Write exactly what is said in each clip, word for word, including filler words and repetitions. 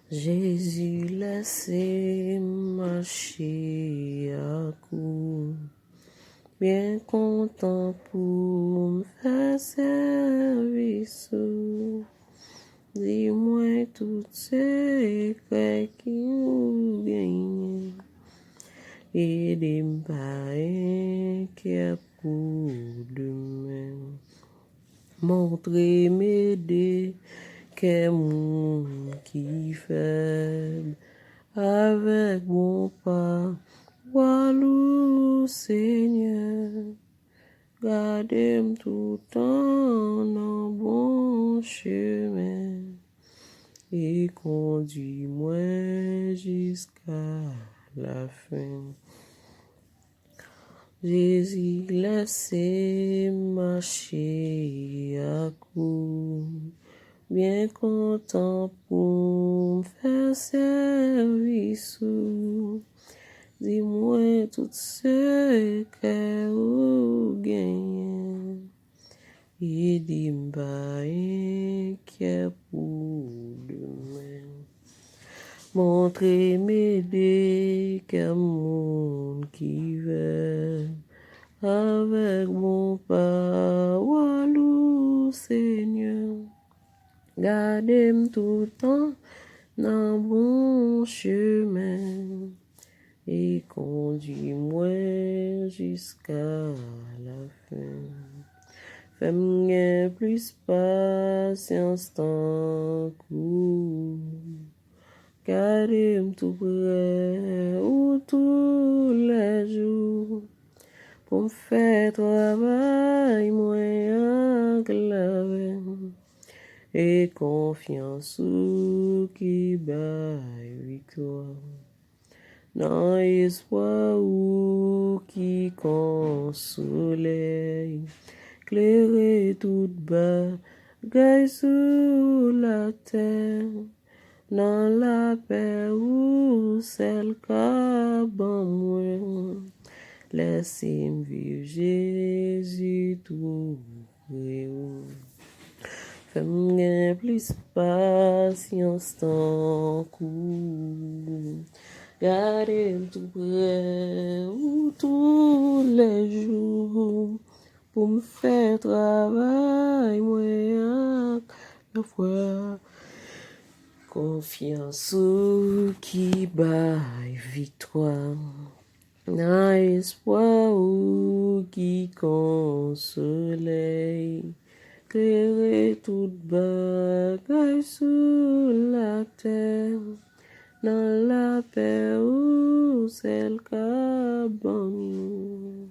Jezi, lèse m mache ak ou. Byen kontan pou m fè sèvis ou. Di mwen tout sekrè ki ou genyen. Ede m pa enkyè pou demen. Montre m ede kè moun ki fèb avèk bon pawòl ou, Senyè. Gade m toutan nan bon chemen e kondui mwen jiska lafen. Jezi, lèse m mache ak ou. Byen kontan pou m fè sèvis ou. Di mwen tout sekrè ou genyen. Ede m pa enkyè pou demen. Montre m ede kè moun ki vèb avèk bon pawòl ou, Senyè. Gade m toutan nan bon chemen e kondui mwen jiska lafen. Fè m gen plis pasyans tankou ou. Gade m tou prè ou toulèjou pou m fè travay mwen ak lavè. E konfyans ou ki bay viktwa. Nan espwa ou ki kon solèy, klere tout bagay sou latè. Nan lapè ou sèl ka ban mwen. Lèse m viv Jezi tou pre ou. Fè m gen plis pasyans tankou ou. Gade m tou prè ou toulèjou pou m fè travay mwen ak lafwa. Konfyans ou ki bay viktwa. Nan espwa ou ki kon solèy, klere tout bagay sou latè. Nan lapè ou sèl ka ban nou.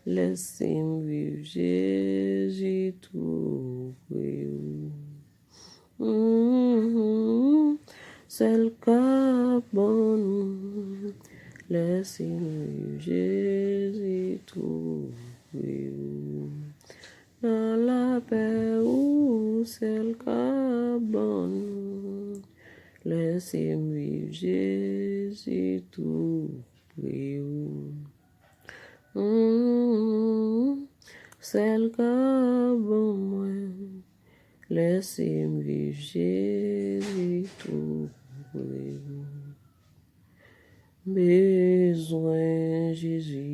Lèse m viv Jezi tou pre ou. Mhm. Sèl ka ban nou. Lèse m viv Jezi tou pre ou. Nan lapè ou sèl ka ban nou. Lèse m viv Jezi tou pre ou. Mm, sèl ka ban mwen. Lèse m viv Jezi tou pre. Bezwen Jezi.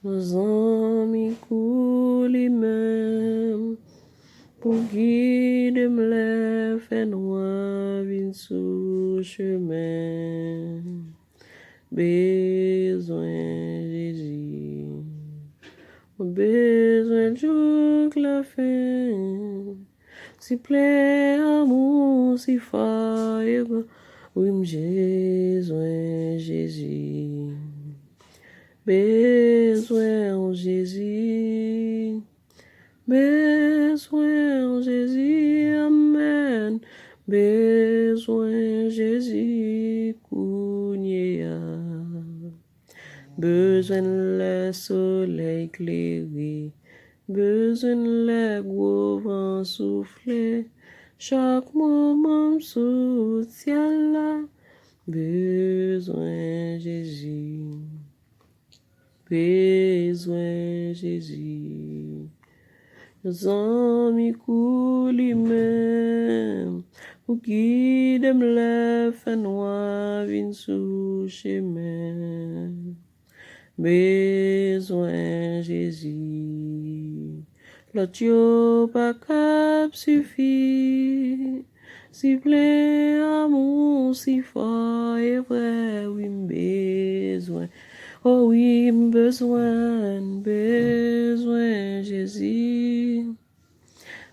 Zanmi kou li menm pou gide m lè fènwa vin sou chemen. Bezwen Jezi. Mwen bezwen jouk lafen. Siple amou si fò e gran. Wi, m bezwen Jezi. Bezwen w, Jezi. Bezwen w, Jezi, amèn. Bezwen Jezi kounye a. Bezwen lè solèy klere. Bezwen lè gwo van soufle. Chak moman m sou syèl la. Bezwen Jezi. Bezwen Jezi. Zanmi kou li menm Ou gide m lè fènwa vin sou chemen. Bezwen Jezi. Lòt yo pa kab sifi. Si plen amou, si fò e vrè, wi, m bezwen. O wi, m bezwen, bezwen Jezi.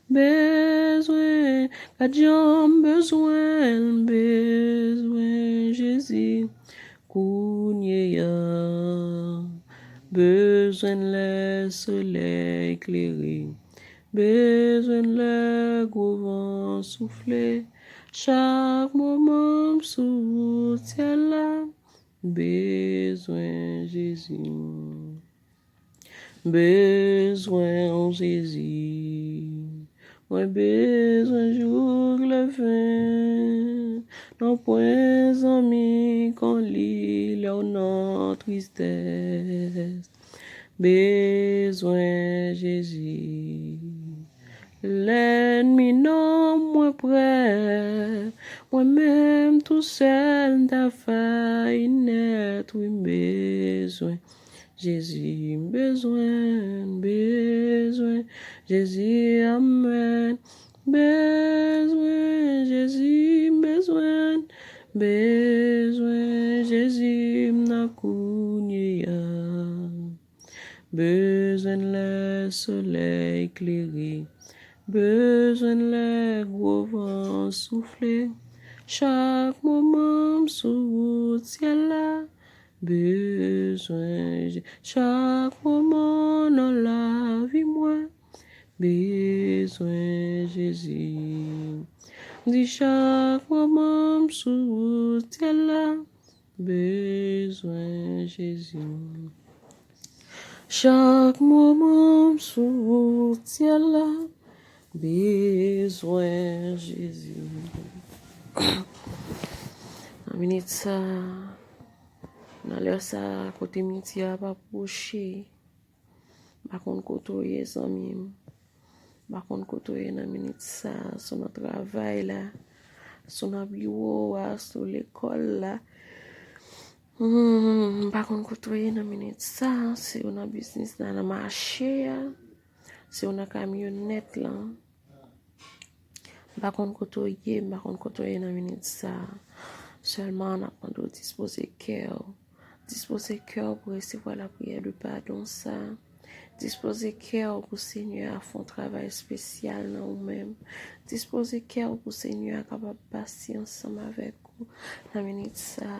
Bezwen, gad jan m bezwen, bezwen Jezi. Kounye a, bezwen lè solèy klere, bezwen lè gwo van soufle. Chak moman m sou wout syèl la, bezwen Jezi. Bezwen w, Jezi. Mwen bezwen jouk lafen. Non, pwen zanmi kon li lè w nan tristès. Bezwen Jezi. Lènmi non mwen prè. Mwen menm tousèl m ta fè inèt, wi, m bezwen Jezi, m bezwen, bezwen Jezi, amèn. Bezwen Jezi, m bezwen, bezwen Jezi, m nan kounye a. Bezwen lè solèy klere, bezwen lè gwo van soufle. Chak moman m sou wout syèl la, bezwen Je-, chak moman nan lavi mwen, bezwen Jezi. M di chak moman m sou wout syèl la, bezwen Jezi. Chak moman m sou wout syèl la, bezwen Jezi. Nan minit sa, nan lè sa, kote midi a ap apwoche, m pa konn kote w ye, zanmi m. M pa konn kote w ye nan minit sa, si w nan travay la, si w nan biwo a, si w lekòl la. Hmm, m pa konn kote w ye nan minit sa, si w nan biznis la, nan mache a, si w nan kamyonèt la. M pa konn kote w ye, m pa konn kote w ye nan minit sa. Sèlman, n ap mande w dispoze kè w. Dispoze kè w pou resevwa lapriyè de padon sa. Dispoze kè w pou Senyè a fè yon travay espesyal nan ou menm. Dispoze kè w pou Senyè a kapab pase ansanm avèk ou nan minit sa.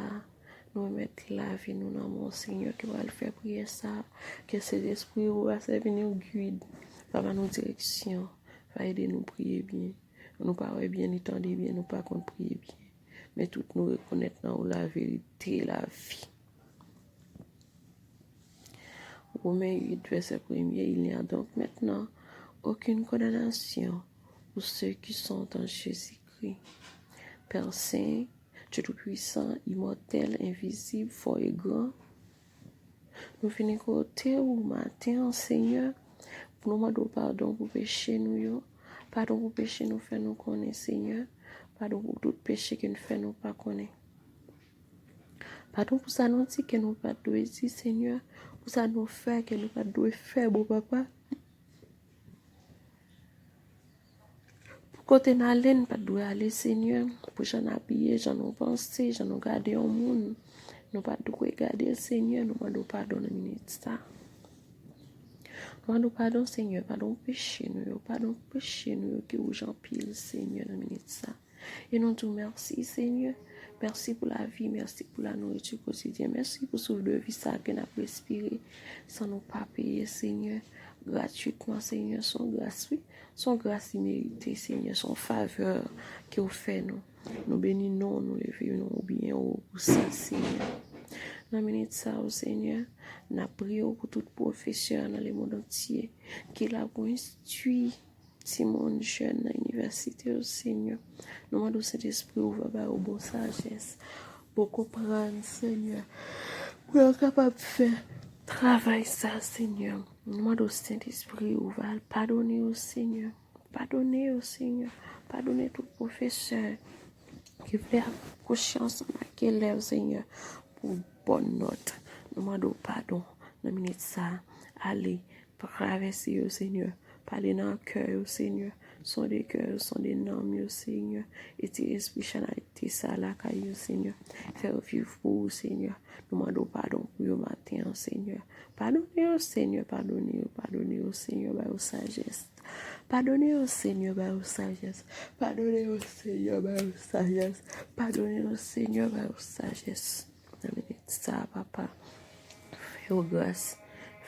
Nou remèt lavi nou nan men w, Senyè, ki pral fè priyè sa. Ke Sentespri ou a sèvi nou gid, va ba nou direksyon, va ede nou priye byen. Nou pa wè byen, ni tande byen, nou pa konn priye byen. Men tout nou rekonèt nan ou laverite, lavi. Romains huit, verset premier, il n'y a donc maintenant aucune condamnation pour ceux qui sont en Jésus-Christ. Père Saint, Dieu Tout-Puissant, immortel, invisible, fort et grand, nou vini kote ou maten an, Senyè, pou nou mande w padon pou peche nou yo. Padon pou peche nou fè nou konnen, Senyè. Padon pou tout peche ke nou fè nou pa konnen. Padon pou sa nou di ke nou pa t dwe di, Senyè. Pou sa nou fè ke nou pa t dwe fè, bon Papa. Pou kote n ale, n pa t dwe ale, Senyè. Pou jan n abiye, jan nou panse, jan nou gade yon moun, nou pa t dwe gade l, Senyè. Nou mande w padon nan minit sa. Nou mande w padon, Senyè. Padon pou peche nou yo. Padon pou peche nou yo ki wouj anpil, Senyè, nan minit sa. E nou di w mèsi, Senyè. Mèsi pou lavi, mèsi pou la nourriture quotidienne. Mèsi pou souf de vi sa ke n ap respire san nou pa peye, Senyè. Gratwitman, Senyè, se yon gras, wi. Se yon gras imerite, Senyè. Se yon favè ke w fè nou. Nou beni non w, nou leve non w byen wo pou sa, Senyè. Nan minit sa yo, Senyè, n ap priye w pou tout pwofesè nan lemonn antye ki la pou enstwi timoun, jèn nan inivèsite yo, Senyè. Nou mande w, Sentespri, ou va ba yo bon sajès, bon konprann, Senyè, pou yo kapab fè travay sa, Senyè. Nou mande w, Sentespri, ou va al padone yo, Senyè. Padone yo, Senyè. Padone tout pwofesè ki vle ap kouche ansanm ak elèv, Senyè, pou bòn nòt. Nou mande w padon nan minit sa a. Ale, travèse yo, Senyè. Pale nan kè yo, Senyè. Sonde kè yo, sonde nanm yo, Senyè. Retire espri chanalite sa lakay yo, Senyè. Fè yo viv pou ou, Senyè. Nou mande w padon pou yo maten an, Senyè. Padone yo, Senyè, padone yo, padone yo, Senyè, ba yo sajès. Padone yo, Senyè, ba yo sajès. Padone yo, Senyè, ba yo sajès. Padone yo, Senyè, ba yo sajès. Nan minit sa a, papa, fè yo gras.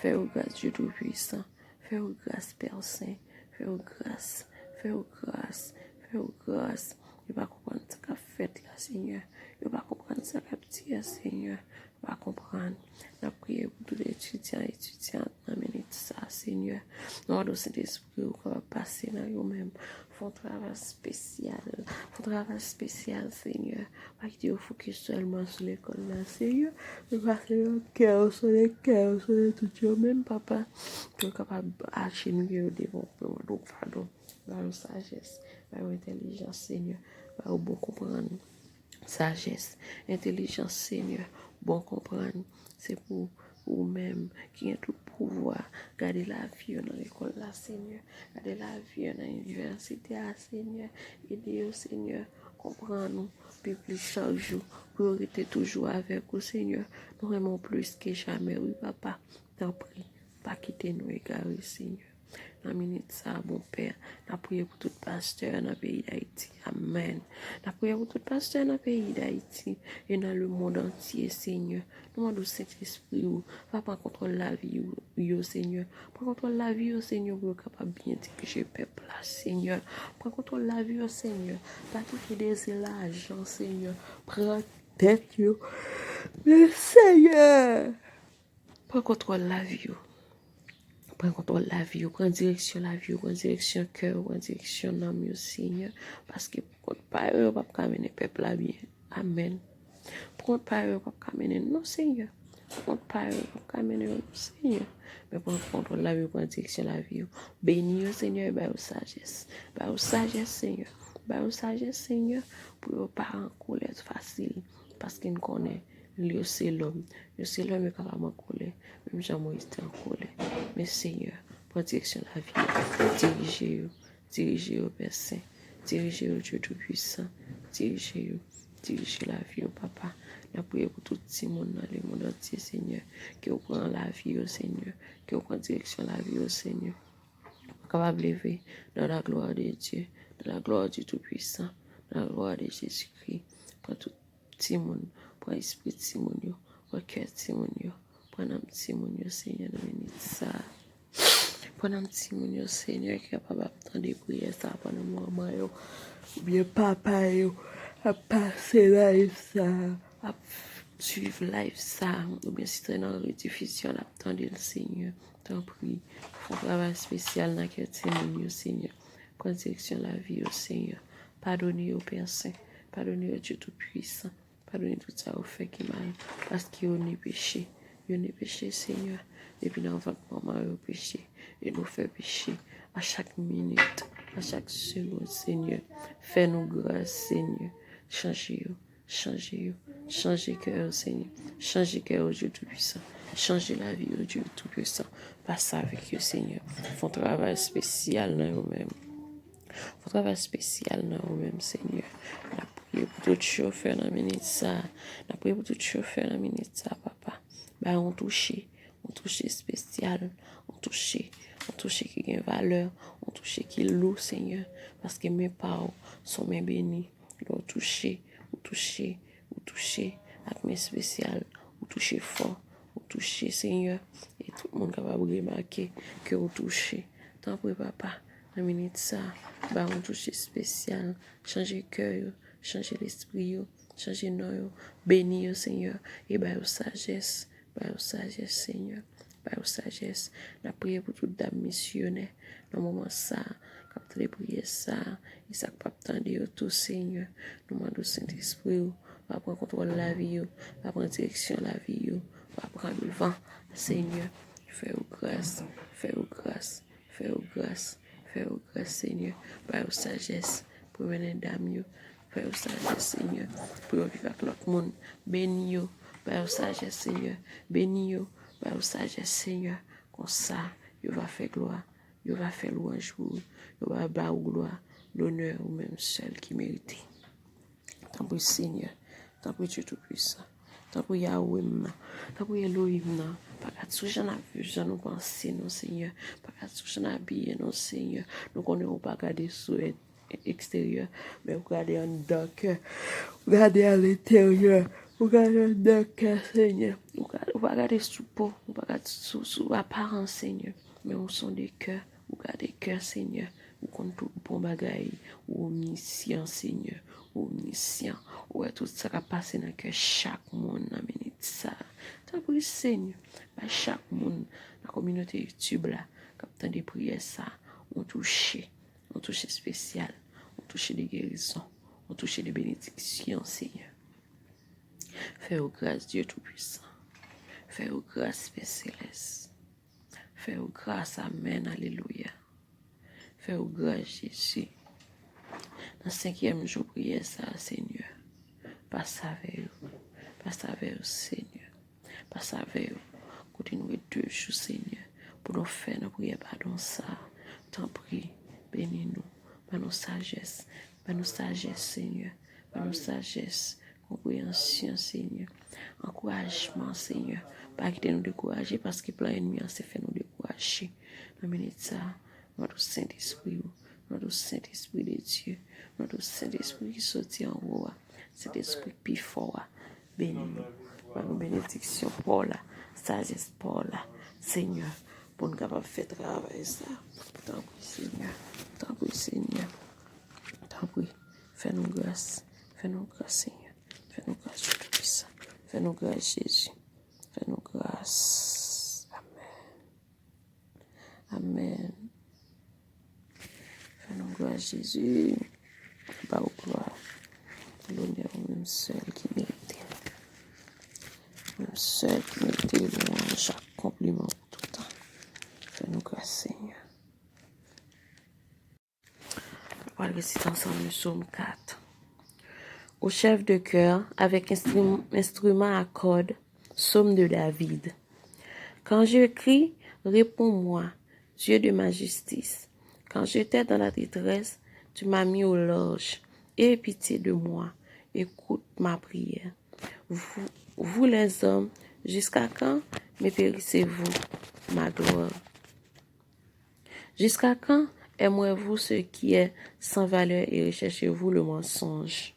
Fè yo gras, Dye Toupisan. Fè yo gras, Pè Sen. Fè yo gras. Fè yo gras. Fè yo gras. Yo pa konprann sa k ap fèt la, Senyè. Yo pa konprann sa k ap di a, Senyè. Yo pa konprann. N ap priye pou tout etidyan, etidyant nan minit sa, Senyè. Nou mande w, Sentespri, ou kapab pase nan yo menm. Fè yon travay espesyal. Fè yon travay espesyal, Senyè. Pa kite yo fokis sèlman sou lekòl la, Senyè. Men pase nan kè yo, sonde kè yo, sonde tout yo menm, papa. Pou yo kapab ajenouye yo devan w, pou yo mande w padon. Ba yo sajès, ba yo entèlijans, Senyè. Ba yo bon konprann. Sajès, entèlijans, Senyè. Bon konprann. Se pou ou menm ki gen tout pouvwa. Gade lavi yo nan lekòl la, Senyè. Gade lavi yo nan inivèsite a, Senyè. Ede yo, Senyè, konprann ou pi plis chak jou. Pou yo rete toujou avèk ou, Senyè. Nou renmen w plis ke jamè, wi, papa. Tanpri, pa kite nou egare, Senyè. Nan minit sa a, bon Pè, n ap priye pou tout pastè nan peyi Dayiti. Amèn. N ap priye pou tout pastè nan peyi Dayiti e nan lemonn antye, Senyè. Nou mande w, Sentespri ou, va pran kontwòl lavi yo, yo, Senyè. Pran kontwòl lavi yo, Senyè, pou yo kapab byen dirije pèp la, Senyè. Pran kontwòl lavi yo, Senyè. Pa kite dezi lajan, Senyè, pran tèt yo. Men, Senyè, pran kontwòl lavi yo. Pran kontwòl lavi yo, pran direksyon lavi yo, pran direksyon kè yo, pran direksyon nanm yo, Senyè. Paske pou kont pa yo, yo p ap ka mennen pèp la byen. Amèn. Pou kont pa yo, yo p ap ka mennen n non, Senyè. Pou kont pa yo, yo p ap ka mennen yo non, Senyè. Men pran kontwòl lavi yo, pran direksyon lavi yo. Beni yo, Senyè, e ba yo sajès. Ba yo sajès, Senyè. Ba yo sajès, Senyè, pou yo pa an kolè fasil. Paske n konnen, yo se lòm. Yo se lòm, yo kapab an kolè. Menm jan Moyiz te an kolè. Men Senyè, pran direksyon lavi yo. Dirije yo. Dirije yo, Pè Sen. Dirije yo, Dye Toupisan. Dirije yo. Dirije lavi yo, papa. N ap priye pou tout timoun nan lemonn antye, Senyè. Ke w pran lavi yo, Senyè. Ke w pran direksyon lavi yo, Senyè. Pou yo kapab leve dans la gloire de Dieu, dans la gloire du Tout-Puissant, dans la gloire de Jésus-Christ. Pran tout timoun, pran espri timoun yo, pran kè timoun yo, pran nanm timoun yo, Senyè, nan minit sa a. Pran nanm timoun yo, Senyè, ki kapab ap tande priyè sa a pandan manman yo oubyen papa yo ap pase live sa a, ap swiv live sa a, oubyen si se nan redifizyon l ap tande l, Senyè. Tanpri, fè yon travay espesyal nan kè timoun yo, Senyè. Pran direksyon lavi yo, Senyè. Padone yo, Pè Sen. Padone yo, Dye Toupisan. Padone tout sa yo fè ki mal, paske yo ni peche. Yo ni peche, Senyè. Depi nan vant manman yo peche. E nou fè peche a chak minit, a chak segonn, Senyè. Fè nou gras, Senyè. Chanje yo. Chanje yo. Chanje kè yo, Senyè. Chanje kè yo, Dye Toupisan. Chanje lavi yo, Dye Toupisan. Pase avèk yo, Senyè. Fè yon travay espesyal nan yo menm. Fè yon travay espesyal nan yo menm, Senyè. N ap priye pou tout chofè nan minit sa a. N ap priye pou tout chofè nan minit sa a, papa. Ba yo yon touche. Yon touche espesyal. Yon touche. Yon touche ki gen valè. Yon touche ki lou, Senyè. Paske men pa w se yon men beni. Lè w touche, ou touche, ou touche ak men espesyal, ou touche fò, ou touche, Senyè, e tout moun kapab remake ke ou touche. Tanpri, papa, nan minit sa a, ba yon touche espesyal, chanje kè yo, chanje lespri yo, chanje non yo, beni yo, Senyè, e ba yo sajès. Ba yo sajès, Senyè. Ba yo sajès. N ap priye pou tout dam misyonè nan moman sa a, k ap tande priyè sa a, e sa k p ap tande yo tou, Senyè. Nou mande w, Sentespri w, va pran kontwòl lavi yo, va pran direksyon lavi yo, va pran devan, Senyè. Fè yo gras, fè yo gras, fè yo gras, fè yo gras, Senyè. Ba yo sajès, gouvènè dam yo, fè yo sajès, Senyè, pou yo viv ak lòt moun. Beni yo, ba yo sajès, Senyè. Beni yo, ba yo sajès, Senyè. Konsa, yo va fè glwa, yo va fè lwanj pou ou, yo va ba ou glwa, lonè, ou menm sèl ki merite. Tanpri, Senyè. Tanpri, Dye Toupisan. Tanpri, Yawe m nan. Tanpri, Elohim nan. Pa gad sou jan n ap viv, jan nou panse, non, Senyè. Pa gad sou jan n abiye, non, Senyè. Nou konnen ou pa gade sou e-, eksteryè, men ou gade anndan kè. Ou gade alenteryè. Ou gade anndan kè, Senyè. Ou gade, ou pa gade sou po. Ou pa gade sou, sou aparans, Senyè. Men ou sonde kè. Ou gade kè, Senyè. Ou konn tout bon bagay. Ou omnisyan, Senyè. Ou omnisyan. Ou wè tout sa k ap pase nan kè chak moun nan minit sa. Tanpri, Senyè, bay chak moun nan kominote YouTube la k ap tande priyè sa yon touche, yon touche espesyal, yon touche de gerizon, yon touche de benediksyon, Senyè. Fè yo gras, Dye Toupisan. Fè yo gras, Pè Selès. Fè yo gras, amèn, alelouya. Fè yo gras, Jezi. Nan senkyèm jou priyè sa a, Senyè, pase avè yo. Pase avè yo, Senyè. Pase avè yo. Kote nou ret de jou, Senyè, pou nou fè nan priyè padon sa a. Tanpri, beni nou. Ban nou sajès. Ban nou sajès, Senyè. Ban nou sajès. Konpreyansyon, Senyè. Ankourajman, Senyè. Pa kite nou dekouraje, paske plan ènmi an se fè nou dekouraje. Nan minit sa a, non de Sentespri ou, non de Sentespri de Dye, non de Sentespri ki soti anwo a, Sentespri ki pi fò a, beni nou. Ban nou benediksyon pa w la, sajès pa w la, Senyè, pou n kapab fè travay sa. Tanpri, Senyè. Tanpri, Senyè. Tanpri, fè nou gras. Fè nou gras, Senyè. Fè nou gras, Dye Toupisan. Fè nou gras, Jezi. Fè nou gras. Amèn. Amèn. Fè nou gras, Jezi. Ba ou glwa, lonè, ou menm sèl ki merite. Ou menm sèl ki merite lwanj ak konpliman pou tout tan. Fè nou gras, Senyè. Nou pral resite ansanm le psaume quatre. Au chef de chœur, avec instrum- instrument à cordes, psaume de David. Quand je crie, réponds-moi, Dieu de ma justice. Quand j'étais dans la détresse, tu m'as mis au large. Aie pitié de moi, écoute ma prière. Vous, vous les hommes, jusqu'à quand me périssez-vous, ma gloire ? Jusqu'à quand aimerez-vous ce qui est sans valeur et recherchez-vous le mensonge ?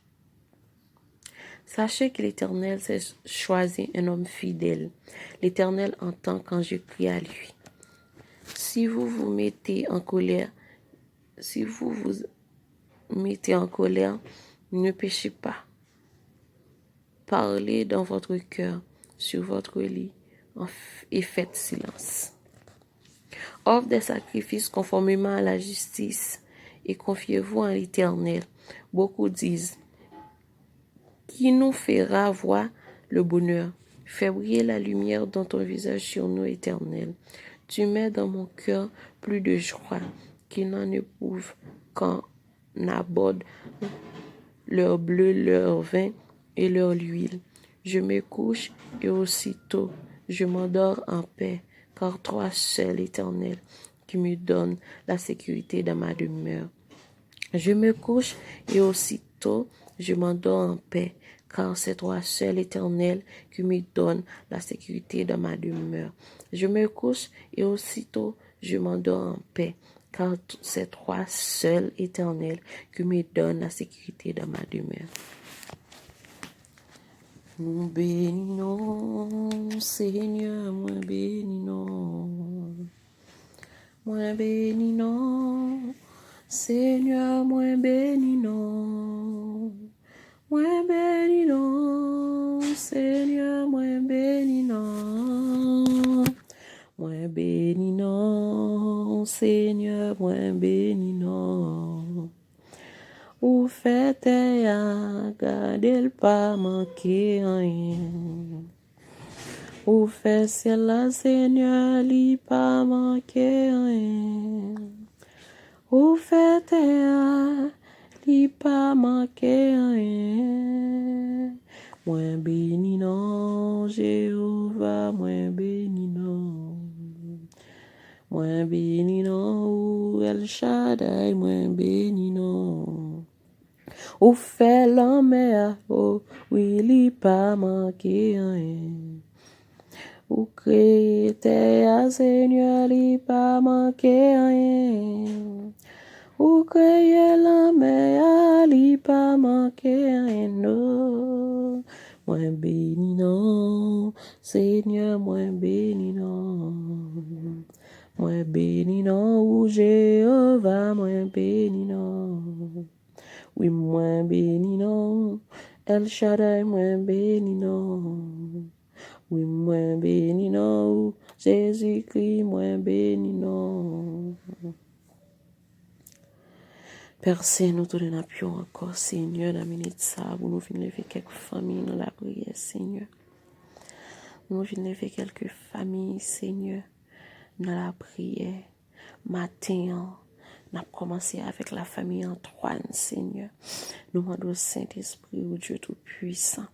Sachez que l'Éternel s'est choisi un homme fidèle. L'Éternel entend quand je crie à lui. Si vous vous mettez en colère, si vous vous mettez en colère, ne péchez pas. Parlez dans votre cœur, sur votre lit, en f- et faites silence. Offre des sacrifices conformément à la justice et confiez-vous en l'Éternel. Beaucoup disent, qui nous fera voir le bonheur ? Fais briller la lumière dans ton visage sur nous, Éternel. Tu mets dans mon cœur plus de joie qu'ils n'en éprouvent quand abondent leur blé, leur vin et leur huile. Je me couche et aussitôt je m'endors en paix, car toi seul, Éternel, qui me donne la sécurité dans ma demeure. Je me couche et aussitôt je m'endors en paix, car c'est toi seul, Éternel, qui me donne la sécurité dans ma demeure. Je me couche et aussitôt je m'endors en paix, car t- c'est toi seul, Éternel, qui me donne la sécurité dans ma demeure. Mwen beni non, Senyè, mwen beni non. Mwen beni non, Senyè, mwen beni non. Mwen beni non, Senyè, mwen beni non. Mwen beni non, Senyè, mwen beni non. Ou fè tè a, gade l pa manke anyen. Ou fè syèl la, Senyè, li pa manke anyen. Ou fè tè a, Li pa manke anyen. Mwen beni non w, Jewova, mwen beni non w. Mwen beni non w, El Shaddai, mwen beni non w. Ou fè lanmè a, o, wi, li pa manke anyen. Ou kreye tè a, Senyè, li pa manke anyen. Ou kreye lanmè a, li pa manke anyen, non. Mwen beni non w, Senyè, mwen beni non w. Mwen beni non w, Jewova, mwen beni non w. Wi, mwen beni non w, El Shaddai, mwen beni non w. Wi, mwen beni non w, Jezikri, mwen beni non w. Pè Sen, nou tounen nan pye w ankò, Senyè, nan minit sa a, pou nou vin leve kèk fanmi nan lapriyè, Senyè. Nou vin leve kèk fanmi, Senyè, nan lapriyè. Maten an, n ap kòmanse avèk lafanmi Antoine, Senyè. Nou mande w, Sentespri w, Dye Toupisan.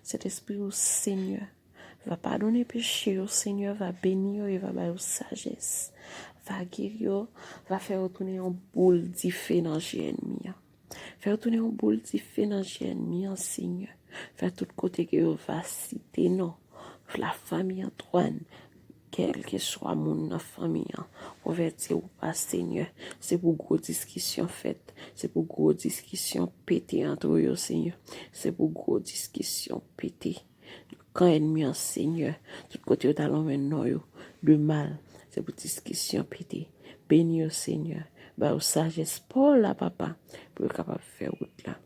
Sentespri w, Senyè, va padone peche yo, Senyè, va beni yo e va ba yo sajès. Va geri yo, va fè yo tounen yon boul dife nan je ènmi an. Fè yo tounen yon boul dife nan je ènmi an, Senyè. Fè tout kote ke yo va site non lafanmi Antoine, kèlkeswa moun nan fanmi an, konvèti ou pa, Senyè. Se pou gwo diskisyon fèt. Se pou gwo diskisyon pete antre yo, Senyè. Se pou gwo diskisyon pete. Kan ènmi an, Senyè, tout kote yo ta lonmen non yo de mal, se pou diskisyon pete. Beni yo, Senyè. Ba yo sajès pa w la, papa, pou yo kapab fè wout la.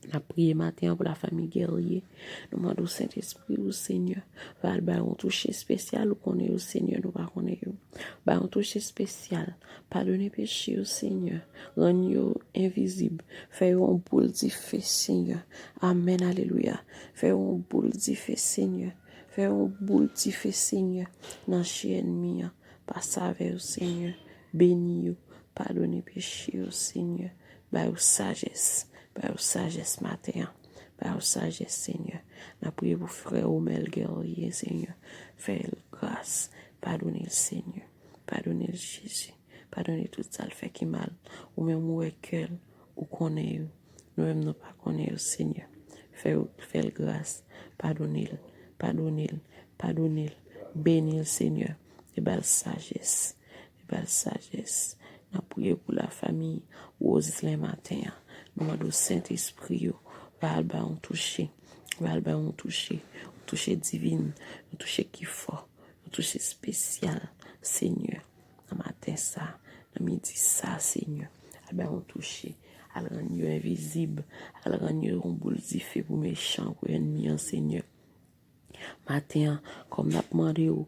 N ap priye maten an pou lafanmi Guerrier. Nou mande w, Sentespri w, Senyè, va al ba yo yon touche espesyal. Ou konnen yo, Senyè, nou pa konnen yo. Ba yo yon touche espesyal. Padone peche yo, Senyè. Rann yo envizib. Fè yo yon boul dife, Senyè. Amèn, alelouya. Fè yo yon boul dife, Senyè. Fè yo yon boul dife, Senyè. Nan je ènmi an. Pase avè yo, Senyè. Beni yo. Padone peche yo, Senyè. Ba yo sajès. Ba yo sajès maten an. Ba yo sajès, Senyè. N ap priye pou frè Romel Guerrier, Senyè. Fè l gras. Padone l, Senyè. Padone l, Jezi. Padone tout sa l fè ki mal. Ou menm ou wè kè l. Ou konnen yo. Nou menm nou pa konnen yo, Senyè. Fè yo, fè l gras. Padone l. Padone l. Padone l. Beni l, Senyè. E ba l sajès. Li ba l sajès. N ap priye pou lafanmi Roselin maten an. Nou mande w, Sentespri w, va al ba yon touche. Va al ba yon touche. Yon touche divin. Yon touche ki fò. Yon touche espesyal. Senyè, nan maten sa, nan midi sa, Senyè. Al ba yon touche. Al rann yo envizib. Al rann yo yon boul dife pou mechan, pou ènmi an, Senyè. Maten an, kòm n ap mande w,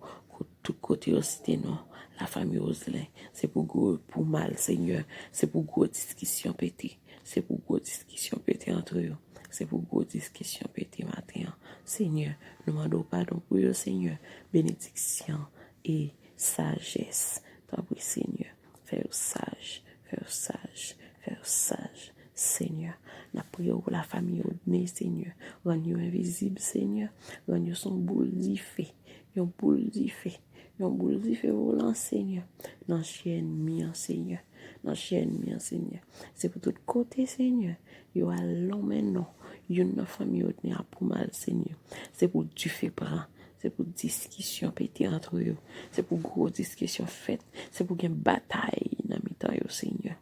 tout kote yo site non lafanmi Roselin, se pou gwo, pou mal, Senyè. Se pou gwo diskisyon pete. Se pou gwo diskisyon pete antre yo. Se pou gwo diskisyon pete maten an. Senyè, nou mande w padon pou yo, Senyè. Benediksyon e sajès. Tanpri, Senyè. Fè yo saj. Fè yo saj. Fè yo saj. Senyè, n ap priye w pou lafanmi Rodney, Senyè. Rann yo envizib, Senyè. Rann yo se yon boul dife. Yon boul dife. Yon boul dife volan, Senyè. Nan je ènmi an, Senyè. Nan je ènmi an, Senyè. Se pou tout kote, Senyè. Yo al lonmen non youn nan fanmi Rodney a pou mal, Senyè. Se pou dife pran. Se pou diskisyon pete antre yo. Se pou gwo diskisyon fèt. Se pou gen batay nan mitan yo, Senyè.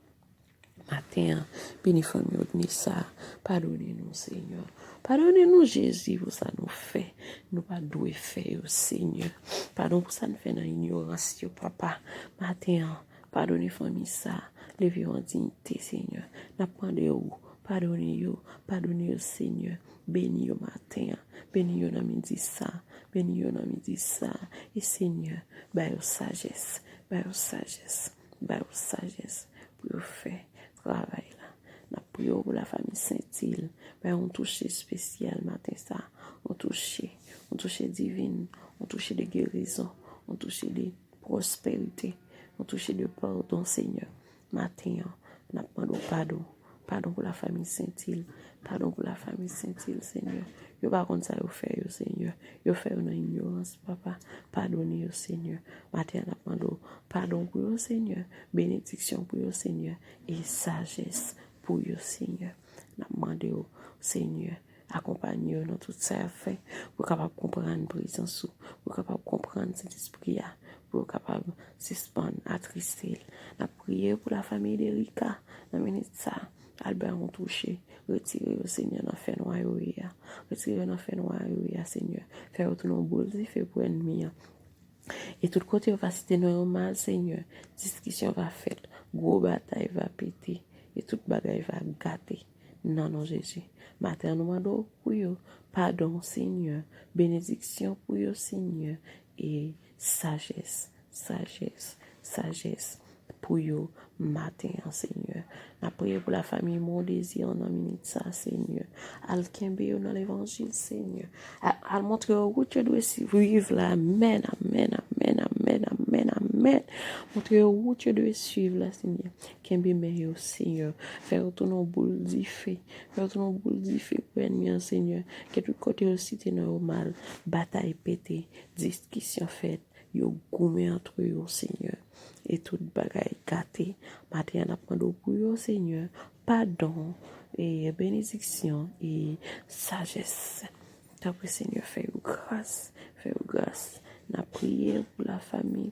Maten an, beni fanmi Rodney sa. Padone nou, Senyè. Padone nou, Jezi, pou sa nou fè. Nou pa dwe fè yo, Senyè. Padon pou sa n fè nan inyorans yo, papa. Maten an, padone fanmi sa. Leve yo an diyite, Senyè. N ap mande w, padone yo. Padone yo, Senyè. Beni yo maten an. Beni yo nan midi sa. Beni yo nan midi sa. E, Senyè, ba yo sajès. Ba yo sajès. Ba yo sajès pou yo fè travay la. N ap priye w pou lafanmi Sentil. Bay yon touche espesyal maten sa. Yon touche. Yon touche divin. Yon touche de gerizon. Yon touche de pwosperite. Yon touche de padon, Senyè. Maten an, n ap mande w padon. Padon pou lafanmi Sentil. Padon pou lafanmi Sentil, Senyè. Yo pa konn sa yo fè yo, Senyè. Yo fè yo nan inyorans, papa. Padone yo, Senyè. Maten an, n ap mande w padon pou yo, Senyè. Benediksyon pou yo, Senyè. E sajès pou yo, Senyè. N ap mande w, Senyè, akonpanye yo nan tout sa y ap fè, pou yo kapab konprann prezans ou, pou yo kapab konprann Sentespri a, pou yo kapab sispann atriste l. N ap priye pou lafanmi Derika nan minit sa a. Al ba yo yon touche. Retire yo, Senyè, nan fènwa yo ye a. Retire yo nan fènwa yo ye a, Senyè. Fè yo tounen yon boul dife pou ènmi an. E tout kote yo va site non yo mal, Senyè, diskisyon va fèt, gwo batay va pete, e tout bagay va gate. Nan non Jezi. Maten an, nou mande w pou yo. Padon, Senyè. Benediksyon pou yo, Senyè. E sajès, sajès, sajès pou yo maten an, Senyè. N ap priye pou lafanmi Mondezi nan minit sa, Senyè. Al kenbe yo nan levanjil, Senyè. A- Al montre yo wout yo dwe swiv la. Amèn, amèn, amèn, amèn, amèn, amèn. Montre yo wout yo dwe swiv la, Senyè. Kenbe men yo, Senyè. Fè yo tounen yon boul dife. Fè yo tounen yon boul dife pou ènmi an, Senyè. Ke tout kote yo site non yo mal, batay pete, diskisyon fèt, yo goumen antre yo, Senyè. E tout bagay gate. Maten an, n ap mande w pou yo, Senyè. Padon, e benediksyon, e sajès. Tanpri, Senyè, fè yo gras. Fè yo gras. N ap priye pou lafanmi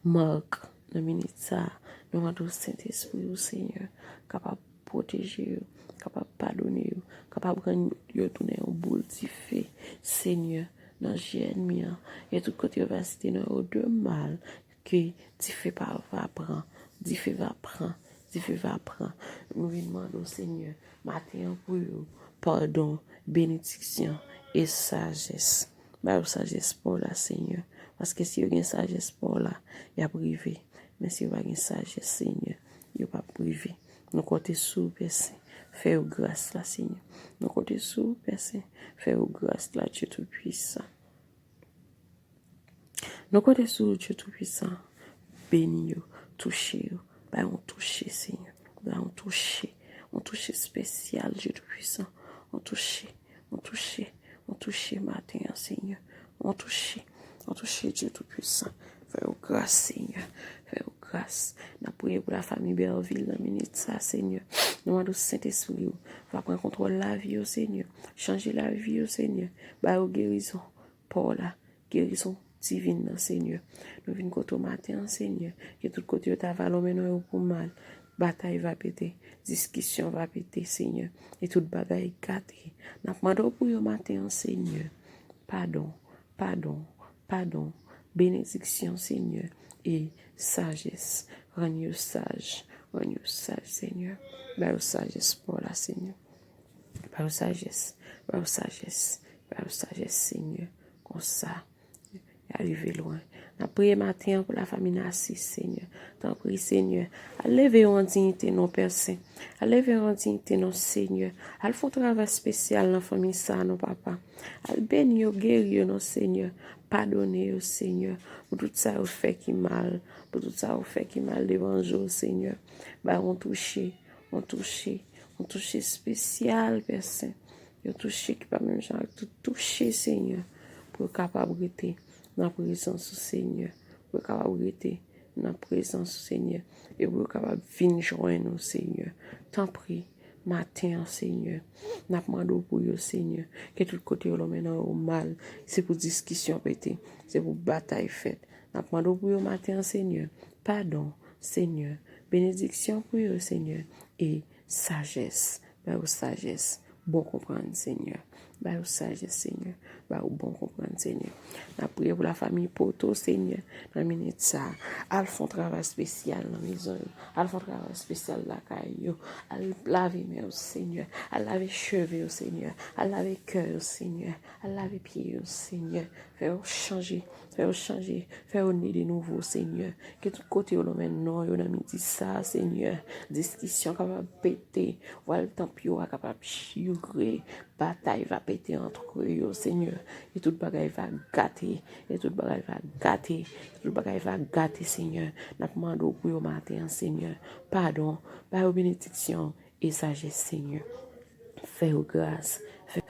Mark, nan minit sa a, nou mande w Sentespri ou, Senyè, kapab pwoteje yo, kapab padone yo, kapab rann yo tounen yon boul dife, Senyè, nan je ènmi an. E tout kote yo va site non yo de mal, ke dife pa va pran, dife va pran, dife va pran. Nou vin mande w, Senyè, maten an pou yo, padon, benediksyon e sajès. Ba yo sajès pa w la, Senyè. Paske si yo gen sajès pa w la, y ap rive. Men si yo pa gen sajès, Senyè, yo p ap rive. Nou konte sou ou, Pè Sen. Fè yo gras la, Senyè. Nou konte sou ou, Pè Sen. Fè yo gras la, Dye Toupisan. Nou konte sou ou, Dye Toupisan. Beni yo, touche yo. Ba yo yon touche, Senyè. Ba yo yon touche. Yon touche espesyal, Dye Toupisan. Yon touche, yon touche, yon touche maten an, Senyè. Yon touche, yon touche, Dye Toupisan. Fè yo gras, Senyè. Fè yo gras. N ap priye pou lafanmi Bèvil nan minit sa, Senyè. Nou mande w Sentespri ou va pran kontwòl lavi yo, Senyè. Chanje lavi yo, Senyè. Ba yo gerizon pa w la. Gerizon divin nan, Senyè. Nou vin kote w maten an, Senyè. Ke tout kote yo ta va lonmen non yo pou mal, batay va pete, diskisyon va pete, Senyè. E tout bagay gate. N ap mande w pou yo maten an, Senyè. Padon, padon, padon. Benediksyon, Senyè. E sajès. Rann yo saj. Rann yo saj, Senyè. Ba yo sajès pa w la, Senyè. Ba yo sajès. Ba yo sajès. Ba yo sajès, Senyè. Konsa, y a rive lwen. N ap priye maten an pou lafanmi Nasis, Senyè. Tanpri, Senyè. Al leve yo an diyite, non, Pè Sen. Al leve yo an diyite, non, Senyè. Al fè yon travay espesyal nan fanmi sa a, non, papa. Al beni yo, geri yo, non, Senyè. Padone yo, Senyè. Pou tout sa yo fè ki mal. Pou tout sa yo fè ki mal devan je w, Senyè. Ba yo yon touche. Yon touche. Yon touche espesyal, Pè Sen. Yon touche ki pa menm jan ak tout touche, Senyè. Pou yo kapab rete nan prezans ou, Senyè. Pou yo kapab rete nan prezans ou, Senyè. E pou yo kapab vin jwenn ou, Senyè. Tanpri, maten an, Senyè. N ap mande w pou yo, Senyè. Ke tout kote yo lonmen non yo mal. Se pou diskisyon pete. Se pou batay fèt. N ap mande w pou yo maten an, Senyè. Padon, Senyè. Benediksyon pou yo, Senyè. E sajès. Ba yo sajès. Bon konprann, Senyè. Ba yo sajès, Senyè. Ba yo bon konprann, Senyè. N ap priye pou lafanmi Poto, Senyè, nan minit sa a. Al fè yon travay espesyal nan mezon yo. Al fè yon travay espesyal lakay yo. Al lave men yo, Senyè. Al lave cheve yo, Senyè. Al lave kè yo, Senyè. Al lave pye yo, Senyè. Fè yo chanje. Fè yo chanje. Fè yo ne de nouvo, Senyè. Ke tout kote yo lonmen non yo nan midi sa a, Senyè. Diskisyon kapab pete. Vwal tanp yo a kapab chire. Batay va pete antre yo, Senyè. E tout bagay va gate. E tout bagay va gate. E tout bagay va gate, Senyè. N ap mande w pou yo maten an, Senyè. Padon. Ba yo benediksyon. e sajès, Senyè. Fè yo gras. Fè